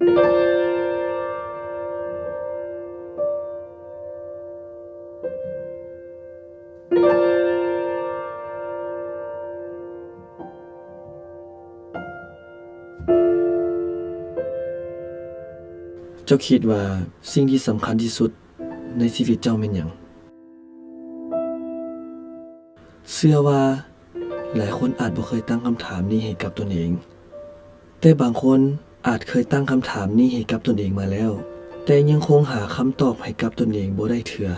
ເຈົ້າຄິດວ່າສິ່ງທີ່ສຳຄັນທີ່ສຸດໃນຊີວິດເຈົ້າແມ່ນຫຍັງ? ເຊື່ອວ່າຫຼາຍຄົນອາດບໍ່ເຄີຍຕັ້ງຄຳຖາມນີ້ໃຫ້ກັບຕົນເອງ, ແຕ່ບາງຄົນອາດເຄີຍຕັ້ງຄຳຖາມນີ້ໃຫ້ກັບຕົນເອງມາແລ້ວ, ແຕ່ຍັງຄົງຫາຄຳຕອບໃຫ້ກັບຕົນເອງບໍ່ໄດ້ເທື່ອ.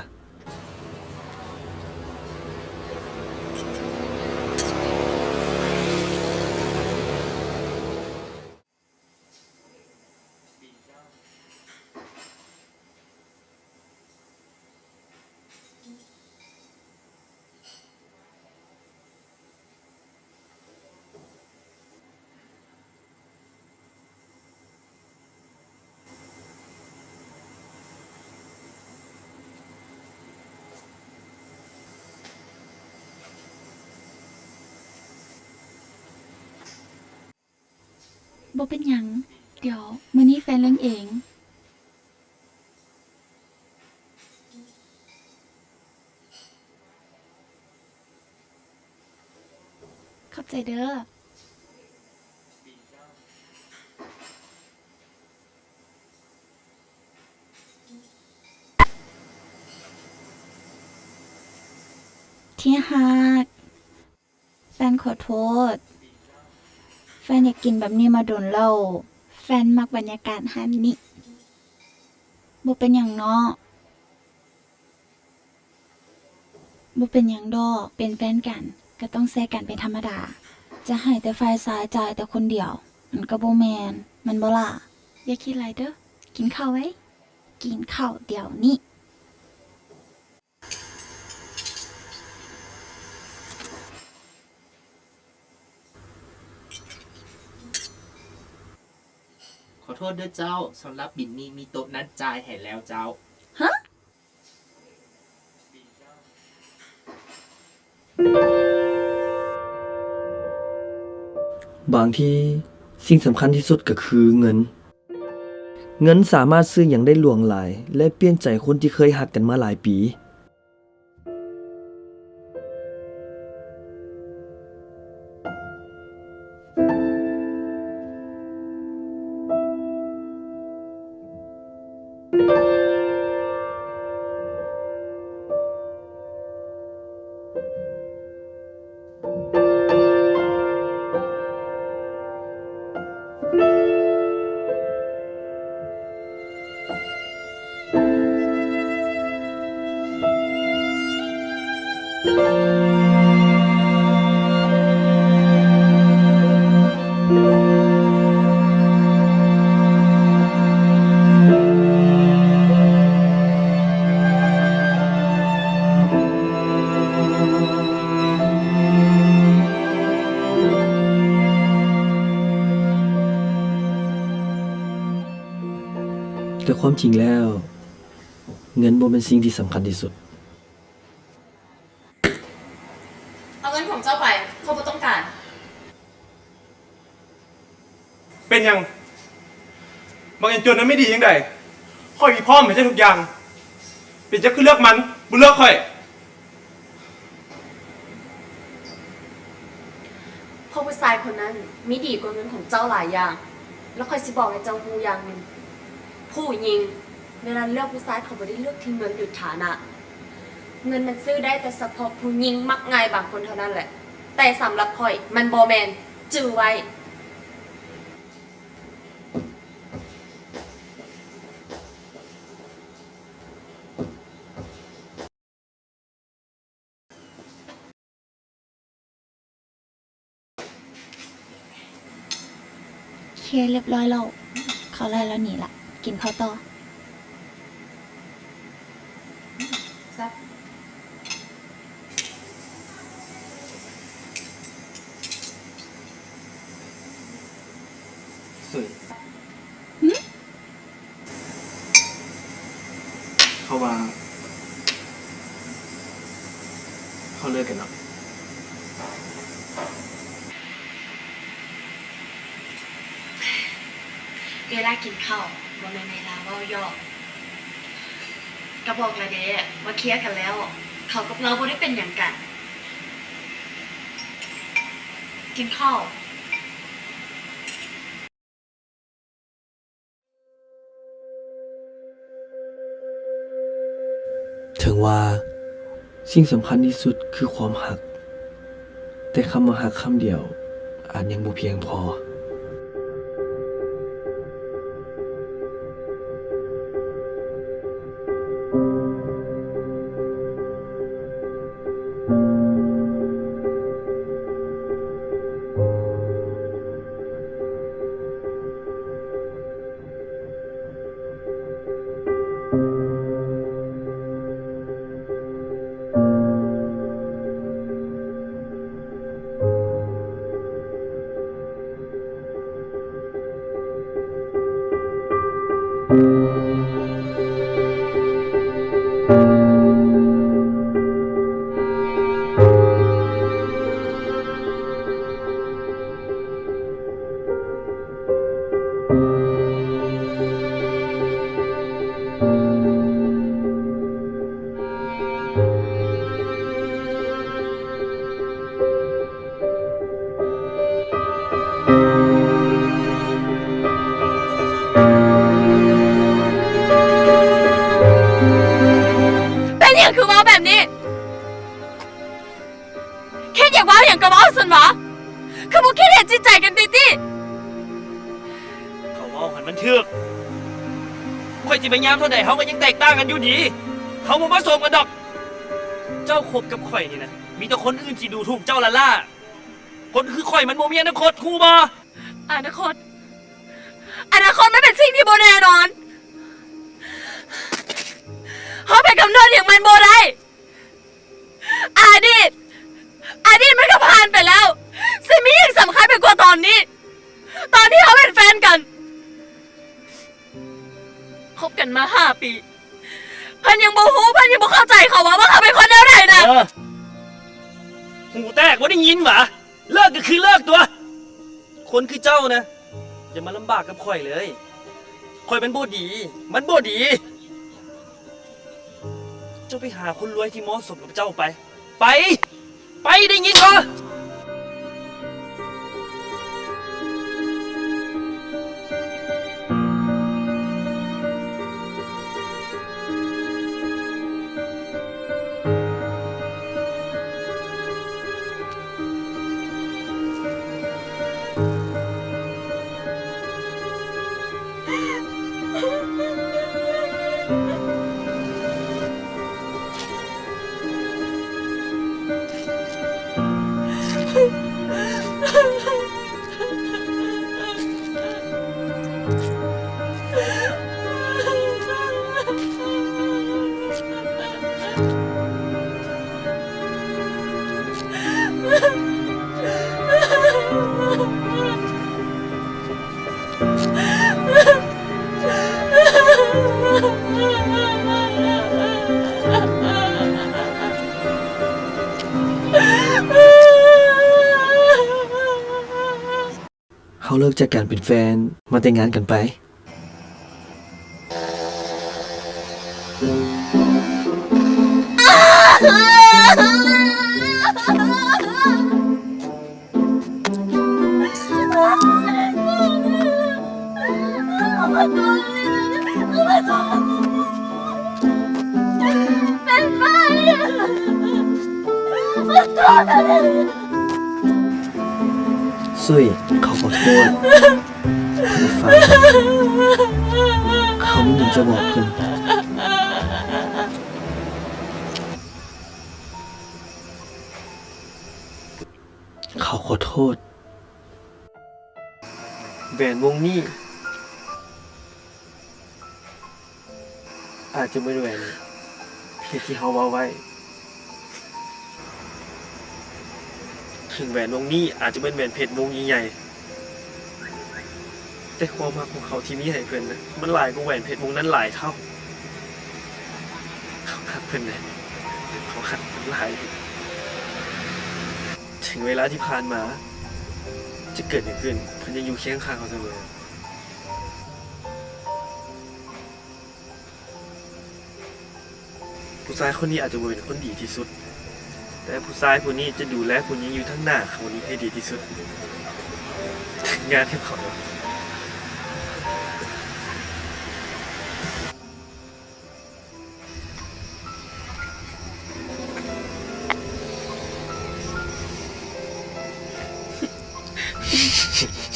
ບໍ່ເປັນຫຍັງ, ດຽວມື້ນີ້ແຟນເລື່ອງເອງ. ຂອບໃຈເດີ້. ທີ່ຮັກ, ແຟນຂໍໂທດ. ແຟນຢາກກິນແບບນີ້ມາດົນແລ້ວ. ແຟນມັກບັນຍາກາດຮ້ານນີ້. ບໍ່ເປັນຫຍັງເນາະ. ບໍ່ເປັນຫຍັງດອກ, ເປັນແຟນກັນກໍຕ້ອງແຊກັນເປັນທຳມະດາ. ຈະໃຫ້ແຕ່ຝ່າຍຊາຍຈ່າຍແຕ່ຄົນດຽວ, ມັນກໍບໍ່ແມ່ນ, ແມ່ນບໍ່ລະ? ຢ່າຄິດຫຼາຍເດີ້, ກິນເຂົ້າໄວ້, ກິນເຂົ້າດຽວນີ້. ຂໍໂທດເດີ້ເຈົ້າ, ສຳລັບບິນນີ້ມີໂຕະນັດຈ່າຍໃຫ້ແລ້ວເຈົ້າ. ຮະ? ບາງທີສິ່ງສຳຄັນທີ່ສຸດກໍຄືເງິນ. ເງິນສາມາດຊື້ຫຍັງໄດ້ຫຼວງຫຼາຍ ແລະ ປ່ຽນໃຈຄົນທີ່ເຄີຍຮັກກັນມາຫຼາຍປີ. ແຕ່ຄວາມຈິງແລ້ວ, ເງິນບໍ່ແມ່ນສິ່ງທີ່ສຳຄັນທີ່ສຸດ. ເອົາເງິນຂອງເຈົ້າໄປ, ຂ້ອຍບໍ່ຕ້ອງການ. ເປັນຫຍັງ? ບັກອີ່ຈົນນັ້ນມີດີຈັ່ງໃດ? ຂ້ອຍມີພ້ອມໃຫ້ເຈົ້າທຸກຢ່າງ. ເປັນຫຍັງເຈົ້າຄືເລືອກມັນ, ບໍ່ເລືອກຂ້ອຍ? ເພາະຜູ້ຊາຍຄົນນັ້ນມີດີກວ່າເງິນຂອງເຈົ້າຫຼາຍຢ່າງ. ແລ້ວຂ້ອຍຊິບອກໃຫ້ເຈົ້າຮູ້ຢ່າງໜຶ່ງ, ຜູ້ຍິງເວລາເລືອກຜູ້ຊາຍ ເຂົາບໍ່ໄດ້ເລືອກທີ່ເງິນ ຫຼື ຖານະ. ເງິນມັນຊື້ໄດ້ແຕ່ສະເພາະຜູ້ຍິງມັກງ່າຍບາງຄົນເທົ່ານັ້ນແຫຼະ. ແຕ່ສຳລັບຂ້ອຍມັນບໍ່ແມ່ນ. ຈື່ໄວ້. ເຄລຽບຮ້ອຍແລ້ວ, ເຂົ້າໄດ້ແລ້ວ ໜີລະ, ກິນເຂົ້າຕໍ່. ແຊບ. ເອີຍ. ຫືມ? ເພາະວ່າເຮົາເລີກກັນເນາະ. ເວລາກິນເຂົ້າ ບໍ່ແມ່ນເວລາເວົ້າຫຍອກ. ກໍບອກແລ້ວເດ້ວ່າເຄຍກັນແລ້ວ, ເຂົາກັບເຮົາບໍ່ໄດ້ເປັນຫຍັງກັນ. ກິນເຂົ້າ. ເຖິງວ່າສິ່ງສຳຄັນທີ່ສຸດຄືຄວາມຮັກ, ແຕ່ຄຳວ່າຮັກຄຳດຽວອາດຍັງບໍ່ພຽງພໍ. ເປັນຫຍັງຄືເວົ້າແບບນີ້? ຄິດຢາກເວົ້າຫຍັງກໍເວົ້າຊັ້ນຫວາ? ຄືບໍ່ຄິດເຫັນຈິດໃຈກັນຕິຕິ? ເຂົາເວົ້າຫັ້ນມັນຖືກ. ຂ້ອຍຊິພະຍາຍາມເທົ່າໃດ ເຮົາກໍຍັງແຕກຕ່າງກັນຢູ່ດີ. ເຮົາບໍ່ມາສົມກັນດອກ. ເຈົ້າຄົບກັບຂ້ອຍນີ້ນະ ມີແຕ່ຄົນອື່ນຊິດູຖູກເຈົ້າລ້າໆ. ຄົນຄືຂ້ອຍມັນບໍ່ມີອະນາຄົດ, ຮູ້ບໍ່? ອະນາຄົດ? ອະນາຄົດມັນເປັນສິ່ງທີ່ບໍ່ແນ່ນອນ. ເຮົາໄປກຳນົດຫຍັງມັນບໍ່ໄດ້. ອະດີດ, ອະດີດມັນກໍຜ່ານໄປແລ້ວ. ຊິມີຫຍັງສຳຄັນໄປກວ່າຕອນນີ້? ຕອນທີ່ເຮົາເປັນແຟນກັນ, ຄົບກັນມາຫ້າປີ, ເພິ່ນຍັງບໍ່ຮູ້, ເພິ່ນຍັງບໍ່ເຂົ້າໃຈເຂົາວ່າ, ວ່າເຂົາເປັນຄົນແນວໃດນະ. ເອີ, ຫູແຕກ, ບໍ່ໄດ້ຍິນຫວາ? ເລີກກໍຄືເລີກຕົວະ. ຄົນຄືເຈົ້ານະ ຢ່າມາລຳບາກກັບຂ້ອຍເລີຍ. ຂ້ອຍມັນບໍ່ດີ, ມັນບໍ່ດີ. ເຈົ້າໄປຫາຄົນລວຍທີ່ເໝາະສົມກັບເຈົ້າໄປ. ໄປ! ໄປ! ໄດ້ຍິນບໍ່? ເຮົາເລີກຈາກການເປັນແຟນ ມາແຕ່ງງານກັນໄປ. ຊຸຍ ເຂົາຂໍໂທດ. ເຂົາບໍ່ຟັງ. ເຂົາມີຫຍັງຈະບອກເພິ່ນ. ເຂົາຂໍໂທດ. ແຫວນວົງນີ້ ອາດຈະແມ່ນແຫວນເພັດທີ່ເຮົາເວົ້າໄວ້. ເຖິງແຫວນວົງນີ້ອາດຈະແມ່ນແຫວນເພັດວົງໃຫຍ່ໆ, ແຕ່ຄວາມຮັກຂອງເຂົາທີ່ມີໃຫ້ເພິ່ນນະ ມັນຫຼາຍກວ່າແຫວນເພັດວົງນັ້ນຫຼາຍເທົ່າ. ເຂົາຮັກເພິ່ນນະ, ເຂົາຮັກເພິ່ນຫຼາຍ. ເຖິງເວລາທີ່ຜ່ານມາຈະເກີດຫຍັງຂຶ້ນ, ເພິ່ນຍັງຢູ່ຄຽງຂ້າງເຮົາສະເໝີ. ຜູ້ຊາຍຄົນນີ້ອາດຈະບໍ່ເປັນຄົນດີທີ່ສຸດ, ແຕ່ຜູ້ຊາຍຜູ້ນີ້ຈະດູແລຜູ້ຍິງຢູ່ທາງໜ້າເຂົານີ້ໃຫ້ດີທີ່ສຸດ. ແຕ່ງງານກັບເຂົາເນາະ.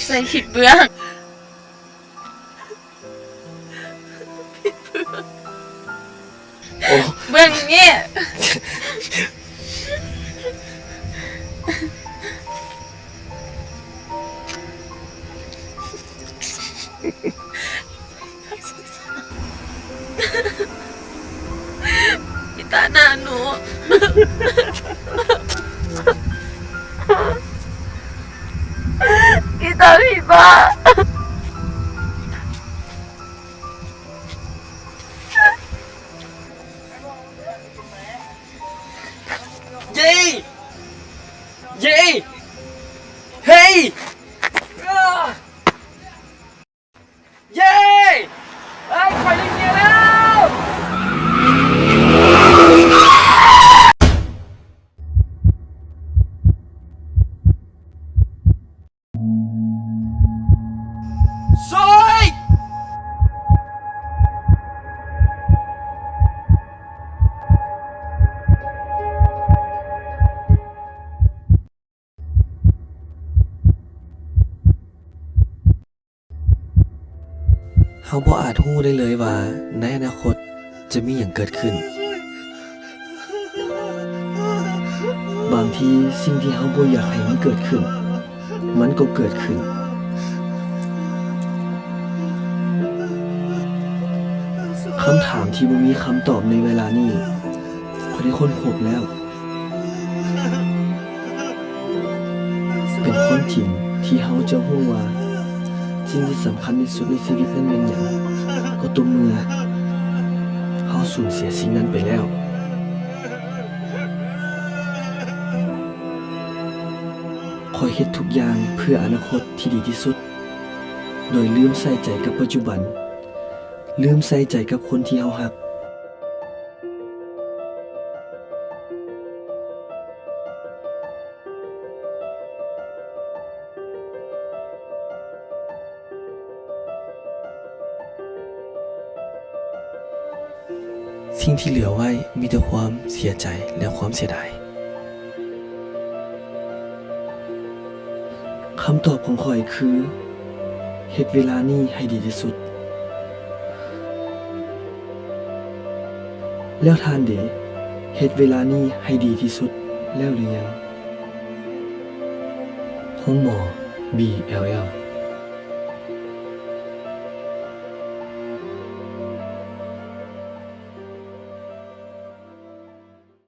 ໃສ່ຜິດເບື້ອງ. ຜິດເບື້ອງ. ໂອ້ ເບື້ອງນີ້. ອີຕາໜ້າໜູ. ອີຕາຜີບ້າ. ເຢ້ ເຢ້ ເຮີ້ຍ ເຢ້ ເຮີ້ຍ ຂ້ອຍໄດ້ເມຍແລ້ວ. ຊ່ວຍ! ເຮົາບໍ່ອາດຮູ້ໄດ້ເລີຍວ່າໃນອະນາຄົດຈະມີຫຍັງເກີດຂຶ້ນ. ບາງທີສິ່ງທີ່ເຮົາບໍ່ຢາກໃຫ້ມັນເກີດຂຶ້ນ ມັນກໍເກີດຂຶ້ນ. ຄຳຖາມທີ່ບໍ່ມີຄຳຕອບໃນເວລານີ້ ຂ້ອຍໄດ້ຄົ້ນພົບແລ້ວ. ເປັນຄວາມຈິງທີ່ເຮົາຈະຮູ້ວ່າ ສິ່ງທີ່ສຳຄັນທີ່ສຸດໃນຊີວິດນັ້ນແມ່ນຫຍັງ, ກໍຕໍ່ເມື່ອເຮົາສູນເສຍສິ່ງນັ້ນໄປແລ້ວ. ຂ້ອຍເຮັດທຸກຢ່າງເພື່ອອະນາຄົດທີ່ດີທີ່ສຸດ, ໂດຍລືມໃສ່ໃຈກັບປັດຈຸບັນ, ລືມໃສ່ໃຈກັບຄົນທີ່ເຮົາຮັກ. ສິ່ງທີ່ເຫຼືອໄວ້ມີແຕ່ຄວາມເສຍໃຈ ແລະ ຄວາມເສຍດາຍ. ຄຳຕອບຂອງຂ້ອຍຄື ເຮັດເວລານີ້ໃຫ້ດີທີ່ສຸດ. ແລ້ວທ່ານເດ? ເຮັດເວລານີ້ໃຫ້ດີທີ່ສຸດແລ້ວຫຼືຍັງ? ໂຮງໝໍ ບີແອລແອລ.